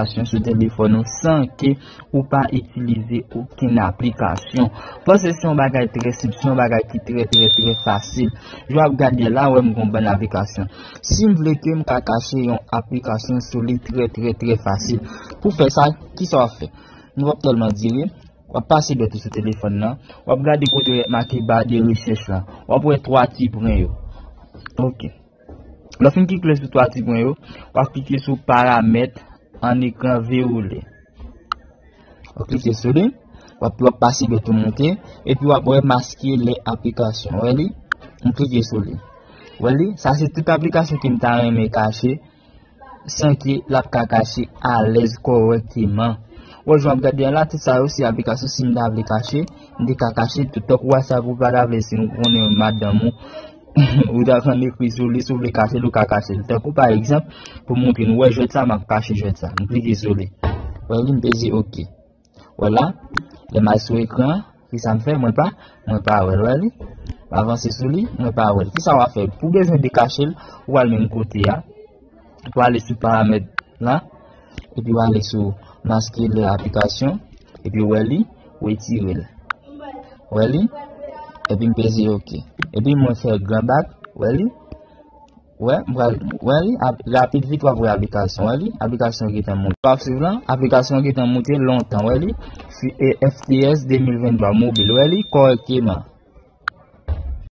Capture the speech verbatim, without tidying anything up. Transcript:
aplikasyon sou telefòn ou san ke ou pa itilize okenn aplikasyon. Panse se yon bagay trè senp, se yon bagay ki trè, trè, trè fasil. Jan w ap gade la, wè m gen yon bann aplikasyon. Si m vle ke m ka kache yon aplikasyon sou li trè, trè, trè fasil. Pou fè sa, kisa w ap fè? Nou p ap tèlman dire. W ap pase dwèt ou sou telefòn nan. W ap gade kote w make ba de rechèch la. W ap wè twa ti pwen yo. Ok. Lè w fin klike sou twa ti pwen yo, w ap klike sou paramèt an ekran vewoule. W ap klike sou li, w ap, w ap pase dwèt ou monte, epi w ap wè maske lè aplikasyon. Wè li? M klike sou li. Wè li? Sa se tout aplikasyon ke m ta renmen kache, san ke l ap ka kache alèz kòrèkteman. Wè, jan w ap gade an la, tout sa yo se aplikasyon si m ta vle kache, m te ka kache tout. Tankou WhatsApp ou pa ta vle si nou konnen madanm ou, ou ta konn ekri sou li, si w vle kache l, ou ka kache l. Tankou pa egzanp, pou montre nou, wè jwèt sa, m ap kache jwèt sa. M klike sou li. Wè li, m peze ok. Wè la, lè m al sou ekran, kisa m fè? Mwen pa, mwen pa wè l, wè li. M avanse sou li, mwen pa wè l. Kisa w ap fè? Pou bezwen dekache l, ou al menm kote a. Ou ale sou paramèt la, epi w ale sou maske lè aplikasyon, epi wè li, retire l. Wè li, epi m peze ok. Epi mwen fè gran bak, wè li. Wè, m pral, wè li, ap, rapid vit w ap wè aplikasyon, wè li, aplikasyon gentan monte. W ap swiv lan, aplikasyon gentan monte lontan, wè li, fi-, e, F T S de mil venntwa mobil, wè li, kòrèkteman.